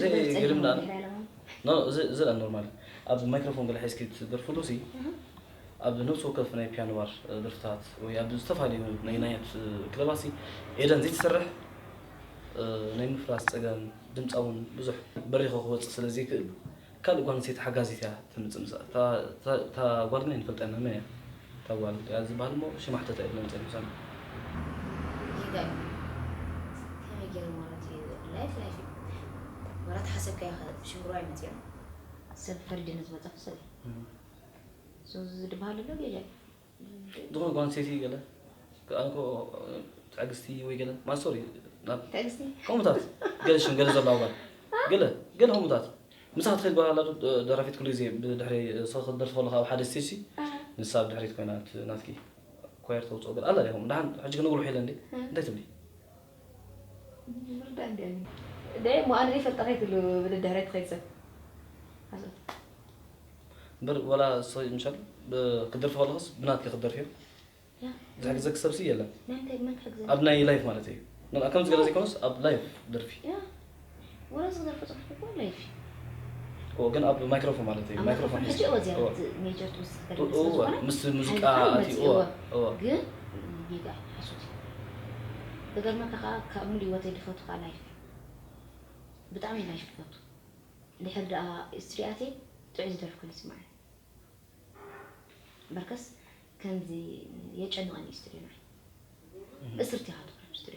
እዚ ገርም ደኣ። ኖ፣ እዚ፣ እዚ ደኣ ኖርማል። ኣብ ማይክሮፎን ገለ ሒዝኪ ትደርፍሉ ሲ፣ ኣብ ነፍሲ ወከፍ ናይ ፒያኖ ባር ደርፍታት ወይ ኣብ ዝተፈላለዩ ናይ ናይት ክለባት ሲ፣ ኤደን ዘይትሰርሕ፣ እ፣ ናይ ምፍራስ ጸገም፣ ድምጻ እውን ብዙሕ በሪኹ ክወጽእ ስለ ዘይክእል፣ ካልእ ጓል ኣንስተይቲ ሓጋዚት እያ ትምጽእ። ምሳ-፣ እታ፣ እታ፣ እታ ጓል ግን ኣይንፈልጣ ኢና፣ መን እያ እታ ጓል? እያ ዝበሃል እሞ ሽማ ሕተታ ኢሉ መምጽእ ምሳና። ጌጋ እዩ። ከመይ ገይሩ ማለት እዩ? ላይፍ፣ ላይፍ እዩ። ማለት ሓሰብካዮ ኸ ሽግሩ ኣይመጽእን። ሰብ ፈሪዱ ንዝመጸ ክሰብ እዩ። እም። ሶ፣ እዚ ዝበሃል ኣሎ ጌጋ እዩ። ዝኾነ ጓል ኣንስተይቲ ገለ፣ ኣነ እኮ ትዕግስቲ ወይ ገለ፣ ማ-፣ ሶሪ፣ ናብ ትዕግስቲ? ከምኡታት፣ ገለ ሽም ገለ ዘለዋ ጓል፣ ገለ፣ ገለ ከምኡታት። ምሳኻ ትኸይድ ጓል ኣላ ዶ፣ ደራፊት ኩሉ ግዜ ብድሕሪ፣ ንስኻ ክትደርፍ ከለኻ ኣብ ሓደ ስቴጅ ሲ፣ ኣሃ። ንሳ ብድሕሪት ኮይና፣ እቲ ናትኪ ኳየር ተውፅኦ ገለ ኣላ ዲኹም? ደሓን ሕጂ ክነግሩ ሒለ እንዴ? ኣሃ። እንታይ ትብሊ? ምርዳእ እንዲ ኣሚን። ደይ፣ እሞ ኣነ ዘይፈልጣ ከይትብሉ፣ ብድሕሪት ትኸይድ ሰብ። ሓሶት። እምበር፣ ዋላ እሱ ምሻል፣ ብ-፣ ክትደርፊ ከለኽስ ብናትኪ ክትደርፍዮ? ያ። ዝሕግዘኪ ሰብሲ የለን። መን እንታይ፣ መን ክሕግዘኒ? ኣብ ናይ ላይፍ ማለት እዩ። ን-፣ ከምዚ ገለ ዘይኮነስ ኣብ ላይፍ ደርፊ። ያ። ወላ ዝደርፎ ጽሑፍ እኮ ላይፍ እዩ። እኮ ግን ኣብ ማይክሮፎን ማለት እዩ። ኣብ ማይክሮፎን ማይክሮፎን ሕጂ ሒዝኪ። እወ፣ እዚኣ እወ። ት-፣ ሜጀር ትውስኽ እወ፣ ከለስ እወ። ስለዝኾነ፣ ምስ ሙዚቃ ሓይልኻ ኣትዩ፣ ይመጽእ፣ እወ፣ እወ። እወ። ግን ጌጋ እዩ፣ ሓሶት እዩ። ክገርመካ ከኣ፣ ካብ ሙሉ ህይወተይ ድፈቱ ከኣ ላይፍ እዩ። ብጣዕሚ ላይፍ ይፈቱ። ድሕር ደኣ ስትሪ ኣትየ ጥዑይ ዝደርፍ ኮይኑ ይስምዓኒ። በርከስ ከምዚ የጨንቐኒ እዩ ስትሪ ንዓይ። እህ። እስርቲ ኢኻ ትኾን ስትሪ።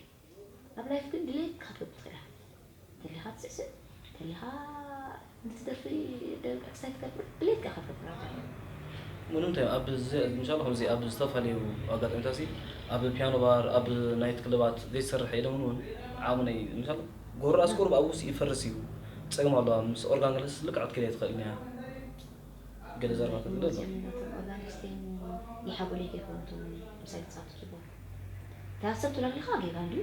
ኣብ ላይፍ ግን ድሌትካ ክትገብር ትኽእል ኢኻ። ተሊኻ ትስዕስዕ፣ ተሊኻ ነቲ ደርፊ ደ-፣ ኤክሳይት ትገብር፣ ድሌትካ ኢኻ ትገብር ኣብ ላይፍ። ምንም እንታይ፣ ኣብ ዝ-፣ እንሻላ ከምዚ ኣብ ዝተፈላለዩ ኣጋጣሚታት ሲ፣ ኣብ ፒያኖ ባር፣ ኣብ ናይት ክለባት ዘይትሰርሕ ኢሎም እውን ዓቕሚ ናይ፣ እንሻላ ጎረር ኣስቆሩ ብኣውስ ይፈርስ እዩ። ጸገም ኣለዋ። ምስ ኦርጋን ገለስ ልክዕ ክትከይድ ኣይትኽእልን እያ። ገለ ዘረባ ተብሎ ኣሎ። እዚኦም ነቶም ኦርጋኒስት እዮም ይሓጉለይ ከይኮኑ እቶም ምሳይ ዝጻወቱ ኪቦርድ። እታ ሰብ ትብላ ኣለኻ ጌጋ እንድዩ።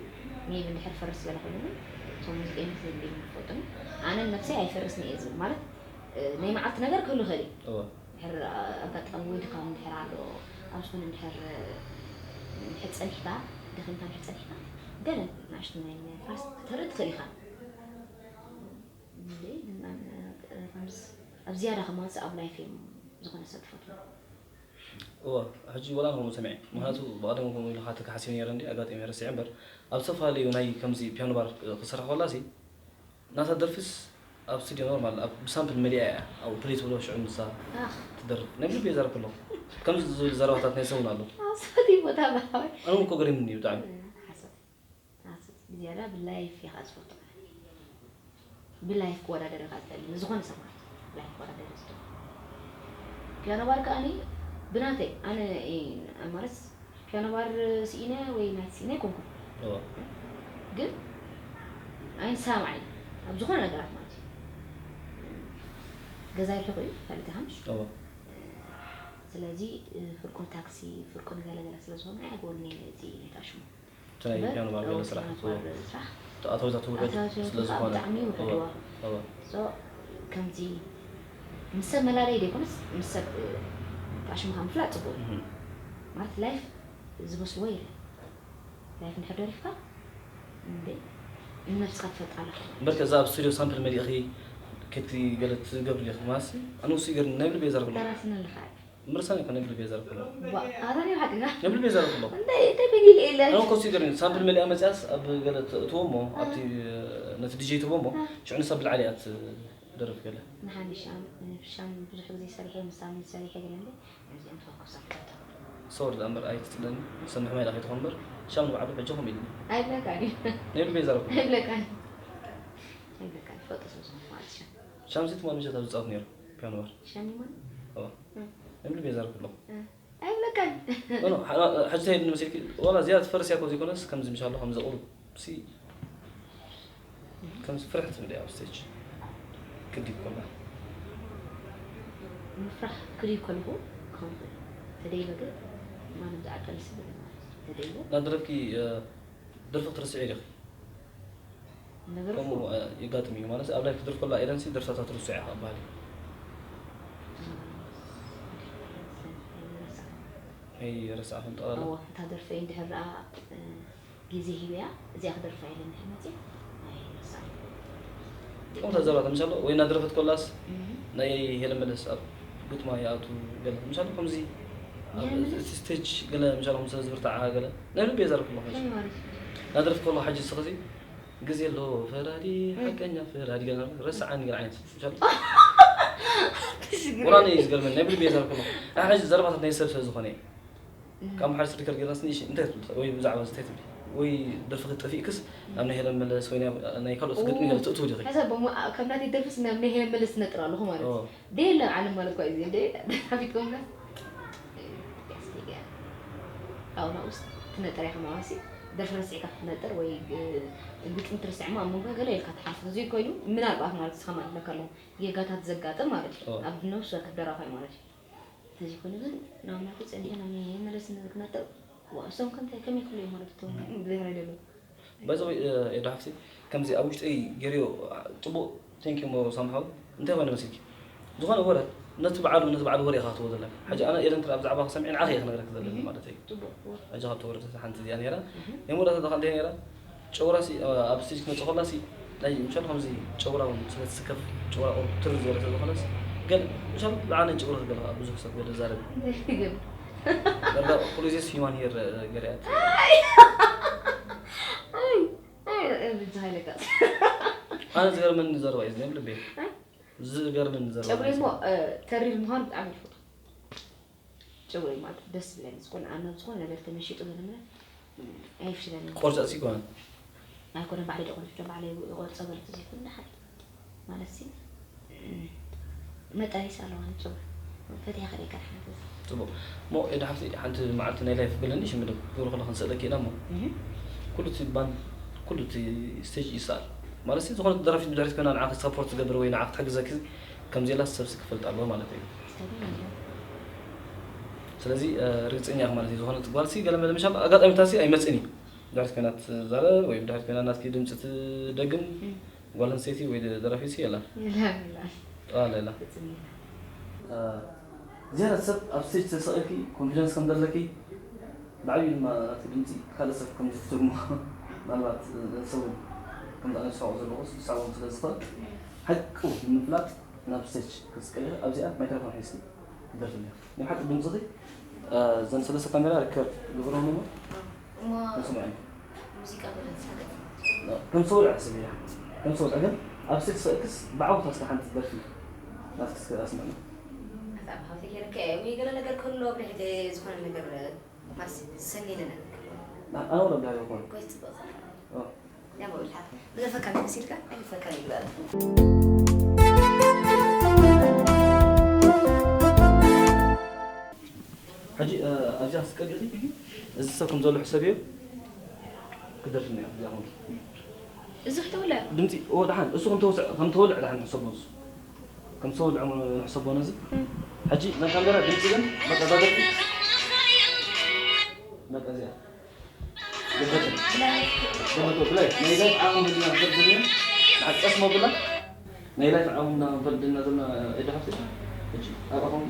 ሜቢ እንድሕር ፈርስ ዝበለ ኮይኑ እውን እቶም ሙዚቀኛታት እዮም ዝፈልጡኒ። ኣነ ንነብሰይ ኣይፈርስን እየ ዝብል። ማለት፣ እ፣ ናይ መዓልቲ ነገር ክህሉ ይኽእል እዩ። እወ። እንድሕር ኣጋጣሚ ወይ ድኻም እንድሕር ኣሎ፣ ኣብ ዝኾነ እንድሕር፣ እ፣ እንድሕር ጸኒሕካ፣ ደኺምካ እንድሕር ጸኒሕካ፣ ገለ ንኣሽቱ ናይ ምፍራስ ክትርኢ ትኽእል ኢኻ። እንዴ፣ እና፣ ከምስ-፣ ኣብ ዝያዳ ከማንስ ኣብ ላይፍ እዮም ዝኾነ ሰብ ትፈትዎ። እወ፣ ሕጂ ወላ ከምኡ ሰሚዐ። ምኽንያቱ ብቐደም ከምኡ ኢሉ ካትካ ሓሲበ ነይረ እንዲ፣ ኣጋጢመ ረሲዐ እምበር፣ ኣብ ዝተፈላለዩ ናይ ከምዚ ፒያኖ ባር ክሰርሕ ከላ ሲ፣ ናታ ደርፍስ ኣብ ስቱድዮ ኖርማል፣ ኣብ ብሳምፕል መሊኣ እያ። ኣብኡ ፕሌይ ትብሎ ሽዑ ንሳ ኣኽ። ትደርፍ። ናይ ብልቢ እየ ዘረብኩ ኣለኹ። ከምዚ ዝብል ዘረባታት ናይ ሰብ እውን ኣሎ። ኣስፈት እዩ ቦታ ብሓወይ። ኣነ እውን እኮ ገሪሙኒ እዩ ብጣዕሚ። ሓሰብ። ሓሰብ። ብዝያዳ ብላይፍ እየ ከዓ ዝፈቱ። ብላይፍ ክወዳደር እየ ከዓ ዝደሊ። ንዝኾነ ሰብ ማለት እዩ። ብላይፍ ክወዳደር እየ ዝደሊ። ፒያኖ ባር ከዓኒ ብናተይ፣ ኣነ እየ፣ ማለት ፒያኖ ባር ስኢነ ወይ ናይት ስኢነ ኣይኮንኩን። እወ። ግን ኣይንሰማማዕን ኣብ ዝኾነ ነገራት ማለት እዩ። ገዛይ ርሑቕ እዩ፣ ካልእ ተሃምሽ። እወ። ስለዚ ፍርቁን ታክሲ፣ ፍርቁን ገለገለ ስለ ዝኾነ ኣይግበሩን እየ ነዚ ናይ ታሽሙ። እቲ ናይ እምበር፣ ፒያኖ ባር ገለ እወ፣ ስራሕ ፒያኖ ትህቦ። ባር ስራሕ። እቲ ኣታዊታት ውሑድ ኣታዊታት ስለ ዝኾነ። ብጣዕሚ ውሑድ፣ እወ፣ እወ። እወ። ሶ፣ ከምዚ ምስ ሰብ መላለዪ ዘይኮነስ፣ ምስ ሰብ፣ እ፣ ኣሽሙኻ ምፍላጥ ጽቡቕ እዩ። እህ። ማለት፣ ላይፍ ዝበስልዎ የለን። ላይፍ እንድሕር ደሪፍካ፣ እንዴ፣ ንነብስኻ ትፈልጣ ኣለኻ። እምበር ከዛ ኣብ ስቱድዮ ሳምፕል መሊእኺ፣ ከቲ ገለ ትገብሪ ኢኺ ማለትሲ፣ ኣነ ውሱ ይገርም፣ ናይ ብልቢ እየ ዘርግሎ። ተራስኒ ኣለኻ። ምርሳን ይኮነ፣ እግሪ ቤዛ ይኮነ። ዋ፣ ኣታ ናይ ሓቅና? ንብል ቤዛ ይኮነ። እንታይ፣ እንታይ በሊል የለ? ኣነ እኮ ሲገር ሳምፕል መሊኣ መጽያስ ኣብ ገለ ትእትዎ እሞ፣ እ። ኣብቲ፣ ነቲ ዲጄ ትህቦ እሞ፣ እ። ሽዑ ንሳ ብላዕሊ እያ ትደርፍ ገለ። ንሓኒ ሻም፣ ሻም ብዙሕ ግዜ ሰሪሐ፣ ምስ ሳሚ ሰሪሐ ገለ እንደ፣ እዚኦም ተወከሱ ኣፍታታ። ሶሪ፣ እዛ እምበር ኣይትጽለኒ፣ ሰምሕ ማይ ዳኺ ትኾን እምበር፣ ሻም ንባዕሉ ሕጂ ኹም ኢልኒ። ኣይብለካን እዩ። ንብል ቤዛ ይኮነ። ኣይብለካን። ኣይብለካን፣ ይፈልጦ ስለ ዝኾነ ማለት ሻም። ሻም ሲ ትማሊ ምሸት ኣብ ዝጻወት ነይሩ፣ ፒያኖ ባር። ሻም ይማን? እዎ። እ። ንብል ቤዛ ይኮነ። እ። ኣይብለካን። ኖ፣ ኖ፣ ሓ-፣ ሓ-፣ ሕጂ እንታይ ንመስልኪ? ዋላ ዝያዳ ትፈርስ እያ እኮ ዘይኮነስ፣ ከምዚ ምሻሎ፣ ከምዚ ቁሩብ ሲ-፣ ከምዚ ፍርሕ ትብል እያ ኣብ ስቴጅ። ክዲ ኮላ። ምፍራሕ ክዲ ኮልኹ፣ ክኸውን ይኽእል። ተደይበ ግን፣ ማንም ዝዓቀል ስብል ማለት እዩ። ተደይበ። ናብ ደረፍኪ፣ እ፣ ደርፊ ክትርስዒ ዲኺ? ነገሩ ከምኡ፣ እ፣ የጋጥም እዩ። ማለት፣ ኣብ ላይፍ ክትደርፍ ከላ ኤደንሲ ደርፍታታ ትርስዖ ኢኻ በሃሊ። ኣይረሳዕን። ኣይረሳዕን ጠቕላላ። እወ፣ እታ ደርፈይ እንድሕር ደኣ፣ እ፣ ግዜ ሂበያ፣ እዚኣ ክደርፋ ኢለ እንድሕር መፅየ፣ ኣይረሳዕን። ከምታ ዘረባ ምሻሎ ወይ እናደረፈት ኮላስ ናይ ሄለን መለስ ኣብ ግጥማ ይኣቱ ገለ ምሻሎ ከምዚ እቲ ስቴጅ ገለ ምሻሎ ከም ስለ ዝብርታዓ ገለ ናይ ልቢ የዛርፍ ኣለኹ። እናደረፍት ከሎ ሓጂ ስኸዚ ግዜ ኣሎ ፈራዲ ሓቀኛ ፈራዲ ገለ ረስዓኒ ገለ ዓይነት ምሻሎ ቁራን እዩ ዝገርመኒ ናይ ብልቢ የዛርፍ ኣለኹ። ሕጂ ዘረባታት ናይ ሰብ ስለ ዝኾነ እዩ። ካብ መሓርስ ሪከርድ ጌርናስ ንእሽ እንታይ ትብል ወይ ብዛዕባ እዚ እንታይ ትብል ወይ ደርፊ ክትጠፊእክስ ናብ ናይ ሄለን መለስ ወይ ናይ ካልኦት ግጥሚ ገለ ትእትው ዲኺ? ሕሰብ እሞ፣ ኣ-፣ ካብ ናተይ ደርፍስ ናብ ናይ ሄለን መለስ ትነጥር ኣለኹ ማለት እዩ። ኦ። ደየለ ዓለም ማለት እኳ እዩ። እንደ ሓፊትኩም ከ? ኣብኡ ናብኡስ ትነጥር ኢኻ ማለት እዩ። ደርፊ ረሲዕካ ክትነጥር ወይ ግ-፣ ግጥሚ ትርስዕ እሞ ኣብ መንጎ ገለ ኢልካ ትሓልፍ። እዚ ኮይኑ ምናልባት ማለት ንስኻ ማለት ኣለካ ኣለኹ ጌጋታት ዘጋጥም ማለት እዩ። ኦ። ኣብ ነብሲ ወከፍ ደራፋይ ማለት እዩ። ተዘይኮነ ግን ናብ ናቱ ጸኒሐ ናብ ናይ መለስ ንክነጥር ዋእሶም ከምታይ ከመይ ክብሉ እዮም ማለት እቶም ብዘይ ሓይሊ ኣለዉ። ባይዘ ወይ ኤዶ ሓፍቲ ከምዚ ኣብ ውሽጠይ ገርዮ ጽቡቕ ቴንኪ ሞ ሳምሓው እንታይ ኮነ መሲልኪ ዝኾነ ወረ ነቲ በዓሉ ነቲ በዓሉ ወረ ኢኻ ትወ ዘለካ ሕጂ ኣነ ኤደን ትራ ብዛዕባ ክሰምዒ ንዓኺ እየ ክነግረክ ዘለኒ ማለት እዩ ጽቡቕ ወረ ሕጂ ካብ ተወረደ ሓንቲ እዚኣ ነይራ ናይ መወዳእታ እንታይ ነይራ ጨጉራሲ ኣብ ስቴጅ ክመጽእ ከላሲ ናይ ምሻል ከምዚ ጨጉራ እውን ስለ ትስከፍ ጨጉራ ቁርብ ትር ዝበለ ስለ ዝኾነስ ገለ ምሻል ብዓነን ጨጉራ ገለ ብዙሕ ሰብ ገለ ዛረብ ገለ ኩሉ ዜስ ሂማን ሄር ገሪያት ኣነ ዝገርመኒ ዘረባ እዩ ዝብል ልቤ ዝገርመኒ ዘረባ ጨጉሪ እሞ ተሪር ምዃኑ ብጣዕሚ ይፈቱ ጨጉረይ ማለት ደስ ዝብለኒ ዝኾነ ኣነ ዝኾነ ነገር ተመሺጡ ገለ ምለ ኣይፍሽለኒ ቆርጫ ሲ ይኮነ ኣይኮነ ባዕለይ ደቆርጭ ባዕለይ ይቆርጸ በለት እዚ ኩሉ ሓደ ማለት ሲ መጠን ይሳለዋ ንጨጉሪ ፈትያ ከደ ከደ ሓንቲ ጽቡቅ ሞ ኤዳ ሓፍቲ ሓንቲ መዓልቲ ናይ ላይፍ ብለኒ ሽምድም ግብሪ ከሎ ክንስእለኪ ኢና ሞ ኩሉ እቲ ባንድ ኩሉ እቲ ስቴጅ ይስኣል ማለት ሲ ዝኾነ ደራፊት ብድሕሪት ኮይና ንዓኺ ሰፖርት ትገብር ወይ ንዓኺ ትሕግዘኪ ከምዚ ኢላ ሰብ ክፈልጥ ኣለዎ ማለት እዩ ስለዚ ርግፀኛ ኢኻ ማለት እዩ ዝኾነ ትጓል ሲ ገለ መለ ምሻል ኣጋጣሚታት ሲ ኣይመፅእን እዩ ድሕሪት ኮይና ትዛረብ ወይ ድሕሪት ኮይና ናትኪ ድምፂ ትደግም ጓል ኣንስተይቲ ወይ ደራፊት ሲ የላ የላ የላ ዝያዳ ሰብ ኣብ ስቴጅ ተሰቂልኪ ኮንፊደንስ ከም ዘለኪ ብዓብዩ ድማ ናቲ ድምፂ ካልእ ሰብ ከም ዝትርጉሞ ምናልባት ሰብ ከም ዝኣነ ዝሰማዑ ዘለኹ ዝሰማዖም ስለ ዝኽእል ሓቂ ንምፍላጥ ናብ ስቴጅ ክትስቀሊ ኣብዚኣ ማይክሮፎን ሒዝኪ ክትደርፊ ኣለኪ ናይ ሓቂ ድምፅኺ እዘን ሰለስተ ካሜራ ሪከርድ ግብሮም እሞ እሞ ንስምዐን ሙዚቃ በለንሳገ ከም ሰውልዕ ሕስብ እያ ከም ሰውልዕ ግን ኣብ ስቴጅ ተሰቂልክስ ብዓውታ እስከ ሓንቲ ደርፊ ናትክስ ኣስምዕና ኣታ ብሃብተ ገይረከ ወይ ገለ ነገር ከሎ ብድሕደ ዝኾነ ነገር ማስ ሰኒለና ኣነ ወላ ብዳሪ ይኾን ኮይት ጽብቕ ኦ ያቦ ኢልካ ብዘፈካ መሲልካ ኣይፈካ ይግባል ሕጂ ኣብዚኣ ክትቀድሒ እዚ ሰብ ከም ዘሎ ሕሰብዮ ክደርፍኒ እያ እዚኣ ኮንኪ እዚ ክትውልዕ ድምፂ ኦ ደሓን እሱ ከም ተወስዕ ከም ተወልዕ ደሓን ሕሰቦ እሱ ከም ተወልዕ ንሕሰቦ ነዚ ሕጂ ናይ ካሜራ ድምፂ ግን በቃ እዛ ደርፊ በቃ እዚኣ ገበቶ ብላይ ናይ ዛት ዓቕሚ ህልና ንፈልጥ ዘለና ንዓቀስ መብላ ናይ ላይፍ ዓቕምና ንፈልጥ ዘለና ዘለና ኤዳ ሓፍቲ ሕጂ ኣብኣኹም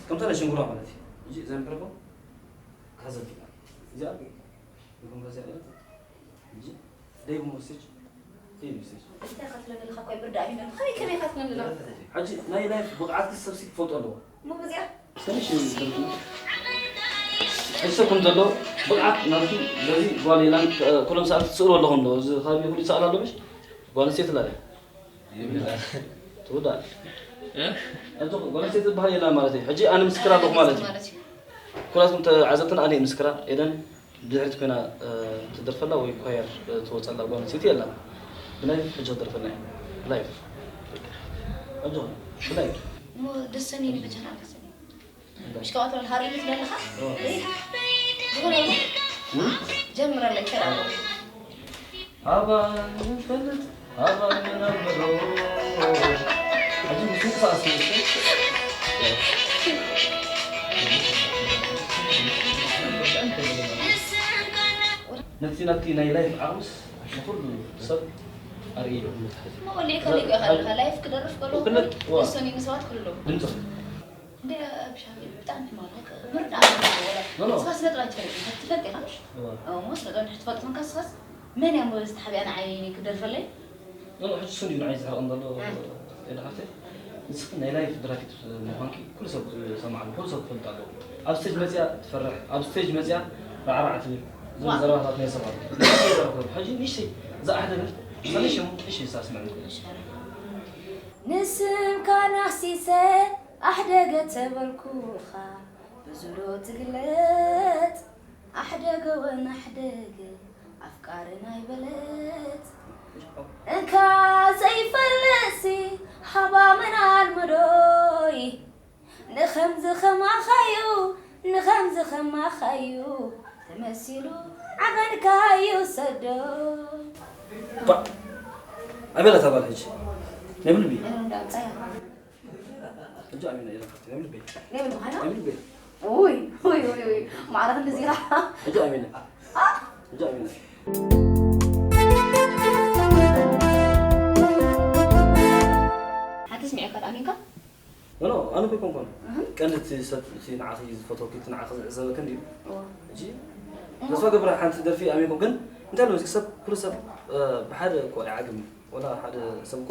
ከምታ ናይ ሽንጉራ ማለት እዩ ሕጂ እዛ ሚክሮፎን ካዘልቲ እዚኣ ይኹን ከዚኣ እያ ሕጂ ደይ መወስጅ ደይ መወስጅ እንታይ ካትለኒ ኣለኻ እኮ ይብርዳ ቢና ከመይ ከመይ ካትለኒ ኣለኻ ሕጂ ናይ ላይፍ ብቕዓት ክሰብሲ ክፈልጦ ኣለዎ እሞ በዚኣ ሰብኩም ዘሎ ብቕዓት ናቱ በዚ ጓል ኢላን ኩሎም ሰዓት ትስእሉ ኣለኹም ዶ እዚ ኻቢ ኩሉ ይሰኣል ኣሎ ምሽ ጓል ኣንስተይቲ ላለ ትውዳእ ጓል ኣንስተይቲ ዝበሃል የላን ማለት እዩ ሕጂ ኣነ ምስክር ኣለኹ ማለት እዩ ኩላትኩም ተዓዘብትን ኣነ ምስክራ ኤደን ድሕሪት ኮይና ትደርፈላ ወይ ኳየር ትወፀላ ጓል ኣንስተይቲ የላን ብላይፍ ሕጂ ክደርፈልና እዩ ብላይፍ ኣጆኹም ብላይፍ እሞ ደሰኒ ንበጃና ደሰኒ ምሽ ካብኣቶም ሃሪሉ ትደለኻ ዝኾነ ጀምረለይ ከዳ ሃባ ንፈልጥ ሃባ ንነብሮ ሕጂ ምትንቀሳቐስ ነቲ ናቲ ናይ ላይፍ ዓቕምስ ንኹሉ ሰብ ኣርእዩ ወሊእካ ሊቀ ኣለካ ላይፍ ክደርፍ ከሎ ውክነት፣ ዋ። እሱን ንሰባት ክልሎ ድምፅኺ እንደ ብሻሚ ብጣዕሚ ሕማቕ ምርዳ ኖ፣ ኖ። ስኻ ስነ ጥበብ ትፈልጥ ኢኻ ትፈልጥ ኢኻ ምሽ ዋ። እሞ ስነ ጥበብ ትፈልጥ ኮንካ ስኻስ መን እያ ሞ ዝተሓቢኣ ንዓይ ክደርፈለይ ኖ፣ ኖ፣ ሕጂ እሱ እንድዩ ንዓይ ዘሕርቐኒ ዘሎ፣ ኤልሳ ሓፍተይ። ንስኺ ናይ ላይፍ ድራፊት ምዃንኪ ኩሉ ሰብ ክሰምዓሉ፣ ኩሉ ሰብ ክፈልጥ ኣለዎ። ኣብ ስቴጅ መጺኣ ትፈርሕ፣ ኣብ ስቴጅ መጺኣ ራዕራዕ ትብል። እዞም ዋ። ዘረባታት ናይ ሰብ ኣሎ። ንስኺ ዘረባ ሕጂ ንእሽተይ ዝኣሕደገት፣ ንእሽተይ፣ ንእሽተይ ሳስምዕኒ። ንስምካ ናሲሰ ኣሕደገ ተበልኩኻ ብዙ ዶ ትግለጽ ኣሕደገ ወን ኣሕደገ ኣፍቃሪ ናይ በለጽ እንካ ዘይፈልሲ ሃባ መን ኣልመዶይ ንኸምዚ ኸማኻዩ ንኸምዚ ኸማኻዩ ተመሲሉ ዓቐንካዩ ሰዶ ኣበላ እታ ጓል ሕጂ ናይ ብልቢ እንዳምፃያ ሕጂ ኣሚና እየ ናይ ብልቢ ናይ ብልቢ ኻና ናይ ብልቢ ውይ ውይ ውይ ውይ ማዕረ ክንድዚ ኢኻ ሕጂ ኣሚና ሕጂ ኣሚና ሓንቲ ስሚዐካ ኣሚንካ ኖ ኣነ እኮ ኣይኮንኩን ቀንዲ እቲ ሰብ እቲ ንዓኺ ዝፈትወኪ እቲ ንዓኺ ዝዕዘበኪ እንድዩ ሕጂ ተስፋ ገብረ ሓንቲ ደርፊ ኣሚንኩም ግን እንታይ ኣሎ ሰብ ኩሉ ሰብ ብሓደ እኮ ኣይዓግብን ወላ ሓደ ሰብ እኮ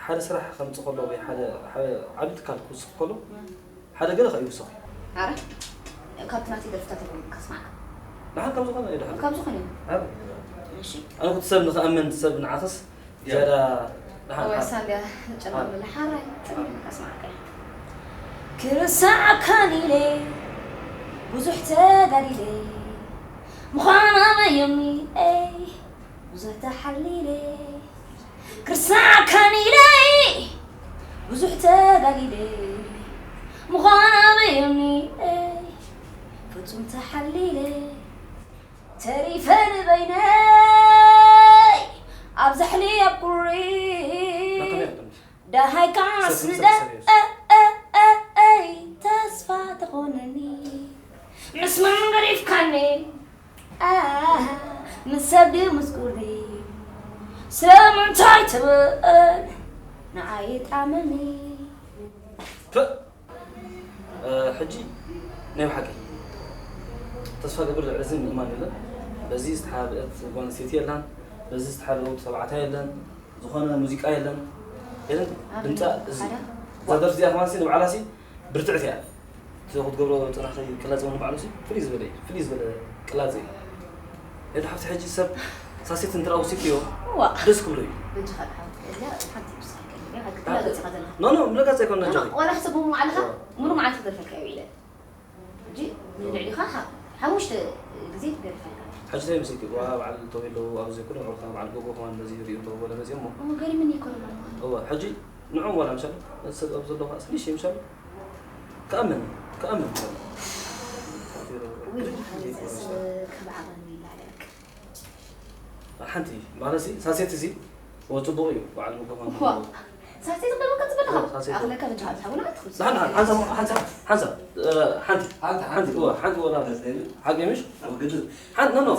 ሓደ ስራሕ ከምፅእ ከሎ ወይ ሓደ ዓብዪ ትካል ክውስኽ ከሎ ሓደ ገለ ከ ይውስኽ እዩ። ኣረ ካብቲ ናተይ ደርፍታት ኣይኮንኩን ከስማዕካ። ንሓን ካብ ዝኾነ እዩ ድሓን። ካብ ዝኾነ እዩ። ኣረ እሺ። ኣነ እቲ ሰብ ንኽኣምን ሰብ ንዓኽስ ዝያዳ ድሓን ወይ ሳንድያ ጨማምር ሓራይ ጥራይ ከስማዕካ። ክርሳዓካን ኢለ ብዙሕ ተጋዲለ ምዃና በየኒ እይ ብዙሕ ተሓሊለ ክርሳዓካን ኢለ ብዙሕ ተጋዲለ ምዃና በየኒ እይ ፍጹም ተሓሊለ ተሪፈ ንበይነይ ኣብ ዛሕሊ ኣብ ቁሪ ደሃይ ከዓስ ንደይ ተስፋ ተኾነኒ ምስ መን ገዲፍካኒ ምስ ሰብ ድዩ ምስ ቁሪ ስለምንታይ ትብል ንዓይ ጣመኒ ሕጂ ናይ ብሓቂ ተስፋ ገብር ልዕሊ እዚ ምእማን የለን። በዚ ዝተሓብአት ጓል ኣንስተይቲ የላን፣ በዚ ዝተሓብአ ወዲ ተባዕታይ የለን፣ ዝኾነ ሙዚቃ የለን። የለን ድምፃ እዚ እዛ ደርፊ እዚኣ ከማንሲ ንባዕላሲ ብርትዕቲ እያ። እቲ ክትገብሮ ዝፀናሕካዮ ቅላፅ እውን ንባዕሉሲ ፍልይ ዝበለ እዩ፣ ፍልይ ዝበለ ቅላፅ እዩ። የዳ ሓፍቲ ሕጂ ሰብ ሳሴት እንትረኣ ወሲድክዮ ዋ ደስ ክብሎ እዩ። በጃኻ ሓንቲ ብስኻ ክትላገፅ ኢኻ ዘለኻ ኖ ኖ ምለጋፅ ኣይኮነ ኖ፣ ኖ፣ ጀኺ። ዋላ ሕሰቦ መዓልኻ ሙሉ መዓልቲ ክደርፈልካ እዩ ኢለ ሕጂ ንልዕሊኻ ሓሙሽተ ግዜ ክደርፈልካ ሕጂ እንታይ መስልኪ ዋ በዓል ተወይሎ ኣብዚ ኩሉ ንዕኻ በዓል ጎጎ ከማን በዚ ሪኡ እንተበለ መዚኦም እሞ ገሪምኒ ይኮነ እዋ ሕጂ ንዕኦም ዋላ ምሻሉ ሰብ ኣብ ዘሎ ከዓ ስሊሽ ምሻሉ ክኣምን ክኣምን ከብዓቐኒ ይላለክ ሓንቲ ማለት ሳሴት እዚ ጽቡቕ እዩ በዓል ምጎማ ሳሴት ክበልካ ጽበልካ ኣኽለካ ብቻ ዝሓውና ትኹስ ሓንሳ ሓንሳ ሓንሳ ሓንቲ ሓንቲ ወላ ሓቂ ምሽ ሓንቲ ኖ ኖ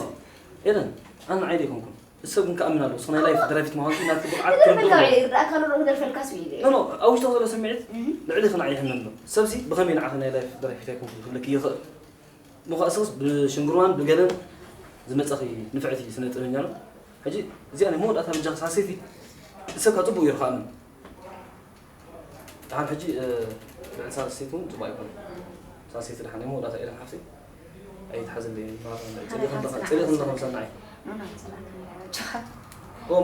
ኤደን ኣነ ዓይደ ይኮንኩም ሰብ ግን ከኣምን ኣለዎ ስናይ ላይፍ ድራፊት መሃንቱ ናቲ ብዓት ትርድሞ ኖ ኖ ኣብ ውሽጢ ዘሎ ስምዒት ልዕሊ ክና ይሕመም ነው ሰብሲ ብኸመይ ንዓኺ ናይ ላይፍ ድራፊት ኣይኮንኩም ክብለክ ይኽእል ምዃእስስ ብሽንግርዋን ብገለን ዝመፀኺ ንፍዕቲ ስነ ጥበበኛ ነው። ሕጂ እዚኣ ናይ መወዳእታ በጃኺ ሳሴቲ ንሰብካ ፅቡቅ እዩ ርኻኒ። ደሓን ሕጂ ልዕሊ ሳሴቲ እውን ፅቡቅ ኣይኮነ። ሳሴቲ ደሓን ናይ መወዳእታ ኤደን ሓፍተይ ኣይትሓዝለይ ማለት ነው። ፅሊእኽን ለኸምሰናይ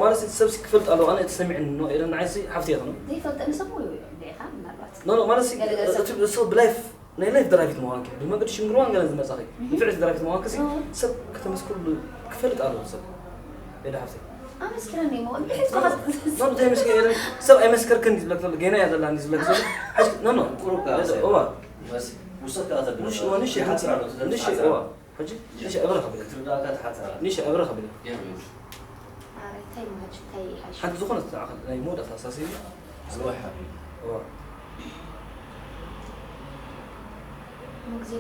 ማለት ሰብሲ ክፈልጥ ኣለዎ ኣነ እቲ ሰሚዕኒ ነው ኤደን ንዓይሲ ሓፍቲ ይኽኑ። ዘይፈልጠኒ ሰብ ሙሉ እዩ እንዲኻ ምናልባት ኖ ኖ ማለት ገለ ገለ ሰብ እቲ እሱ ብላይፍ ናይ ላይፍ ደራፊት ምዃንኪ ብመንገዲ ሽንግርዋን ገለን ዝመጻኺ ንፍዕቲ ደራፊት ምዃንኪ ሲ ሰብ ከተመስክርሉ ክፈልጥ ኣለዎ ሰብ ኤዳ ሓፍተይ ኣመስክረኒ እሞ እንድሕር ዝባኻስ ኖ ዘይመስክር ኤደን ሰብ ኣይመስከርክን ዝብለክ ዘሎ ጌና እያ ዘላ እንዲ ዝብለክ ዘሎ ሕጂ ኖ ኖ ቁሩብ ከኣ እዋ ውሰካ ዘብል ንሽ እዋ ንሽ ሓንሳብ ንሽ እዋ ሕጂ ንሽ እብረ ከብል ክትርዳእካ ትሓጽራ ንሽ እብረ ከብል የብሉ ሓንቲ ዝኾነት ናይ መወዳእታ ሳሰይ ዝወሓ እዋ ግዜ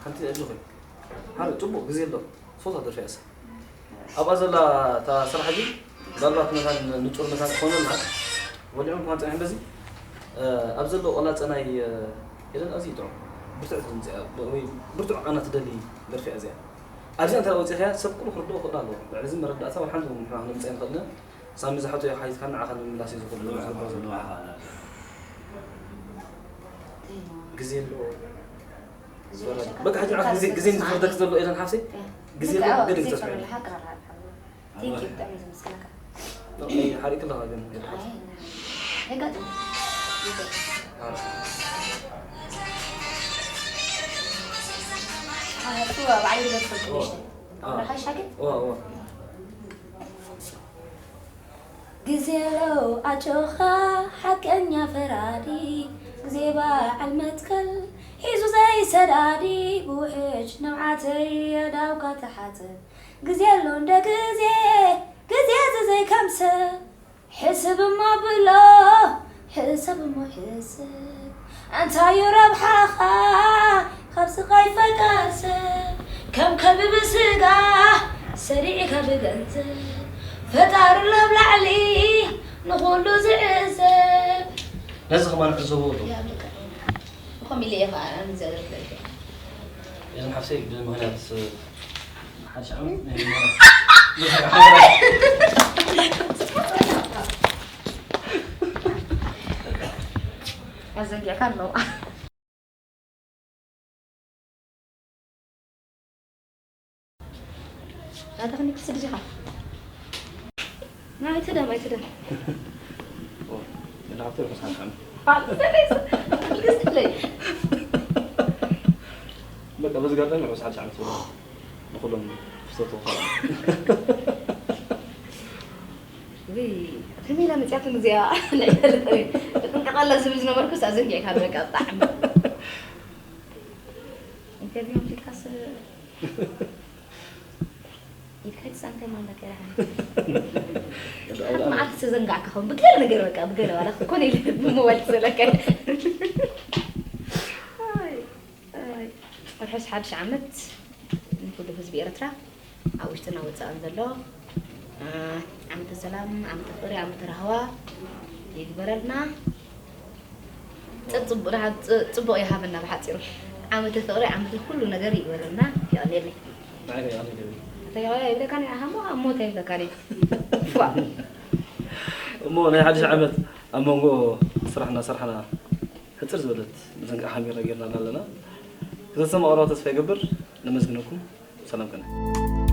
ሓንቲ ኣጆኺ ሓደ ጽቡቕ ግዜ ኣሎ ሶታ ደርፊ እያ ኣብኣ ዘላ እታ ስራሕ ግን ምናልባት መታን ንጹር መታን ክኾነልና ወሊዑ ምኳን ጸኒሑ በዚ ኣብ ዘሎ ቆላጸ ናይ ሄለን ኣዝዩ ጥዑም ብርትዕቲ ድምፂ ወይ ብርቱዕ ቃና ትደሊ ደርፊ እያ እዚኣ ኣብዚ እንተ ወጺኻ ሰብ ኩሉ ክርድኦ ክእል ኣለዎ። ልዕሊ እዚ መረዳእታ ወላ ሓንቲ ንሕና ክነምጽእ ኣይንኽእልን። ሳሚ ዝሓቶ ሓቲትካና ንዓኻ ንምምላስ እዩ ዝኽእል። ግዜ ኣለዎ። በቃ ሕጂ ንዓኻ ግዜ ግዜ ዝፈርደክ ዘሎ የለን ሓፍሰይ። ግዜ ኣለዎ። ገለ ግዜ ተስፋ የለን። Thank you፣ ብጣዕሚ እየ ዘመስግነካ። ሓሪቅ ኣለኻ ግን የድሓት። ኣይ፣ የጋጥም። የጋጥም። ኣረ። ኣረ፣ እሱ ባዕሉ ይደርሰልኩ እሺ። ኣረ። ሓሻ ግን? እዋ፣ እዋ። ግዜ ለው ኣጆኻ ሓቀኛ ፈራዲ፣ ግዜ በዓል መትከል ሒዙ ዘይሰዳዲ፣ ብውሕጅ ንብዓተይ ኣእዳውካ ተሓጽብ። ግዜ ኣሎ እንደ ግዜ፣ ግዜ እዚ ዘይከም ሰብ። ሕስብ እሞ ብሎ፣ ሕሰብ እሞ ሕስብ። እንታይ እዩ ረብሓኻ ካብ ስቓይ ፈቃር ሰብ? ከም ከልቢ ብስጋ፣ ሰሪዕካ ብገንዘብ። ፈጣሪ ኣሎ ኣብ ላዕሊ ንኹሉ ዝዕዘብ። ነዚ ከማን ሕሰቡ እቶ። ይሃብልካ። ከምኡ ኢለ እየ ኸዓ ኣነ እግዚኣብሔር ክልእልካ። እዞም ሓፍሰይ ብምኽንያት ሓድሽ ዓመት ናይ መጀመርያ ብዙሕ ሓበራ ኣዘንጊዕካ ኣለዋ። ናታ ክንዲ ክትስድድ ኢኻ። ና፣ ኣይትደም፣ ኣይትደም። ኦ፣ ንድሓብቲ ርሑስ ሓድሽ ዓመት። ባል፣ ሰለይ፣ ሰለይ፣ ሰለይ። በቃ፣ በዚ ኣጋጣሚ ርሑስ ሓድሽ ዓመት ይኹን ንኹሎም ፍሰቱ ኸዓ። ውይ፣ ከመይ ኢላ መፅያትኒ እዚኣ? ንዕቀላ ዝብል ዝነበርኩስ ኣዘንጊዕካ በቃ ብጣዕሚ። ኢንተርቪው ኣምሊጥካስ ኢድካ ይትፃንተ ማለት ከራ። መዓልቲ ተዘንጋዕካ ኸውን ብገለ ነገር በቃ ብገለ ዋላ ክኮነ ኢለ ብሞባይል ትዘለካ። ኣይ፣ ኣይ። ርሑስ ሓድሽ ዓመት ንኩሉ ህዝቢ ኤርትራ ኣብ ውሽጥና ወፃእን ዘሎ። እ፣ ዓመተ ሰላም፣ ዓመተ ፍቕሪ፣ ዓመተ ራህዋ ይግበረልና። ጽ-፣ ጽቡቕ ደሓን፣ ጽ-፣ ጽቡቕ ይሃበና ብሓጺሩ። ዓመተ ፍቕሪ፣ ዓመተ ኩሉ ነገር ይግበረልና። የቐንየለይ። ብዓይነይ የቐንየለይ። እንታይ ይብለካኒ? ኣሃ፣ እሞ፣ እሞ እንታይ ይብለካኒ? ፏ። እሞ ናይ ሓድሽ ዓመት ኣብ መንጎ ስራሕና፣ ስራሕና ሕጽር ዝበለት መዘንግዓ ካሜራ ጌርና ኣለና። ክተስተማቕርዋ ተስፋ ይገብር። ነመስግነኩም። ሰላም ከነ።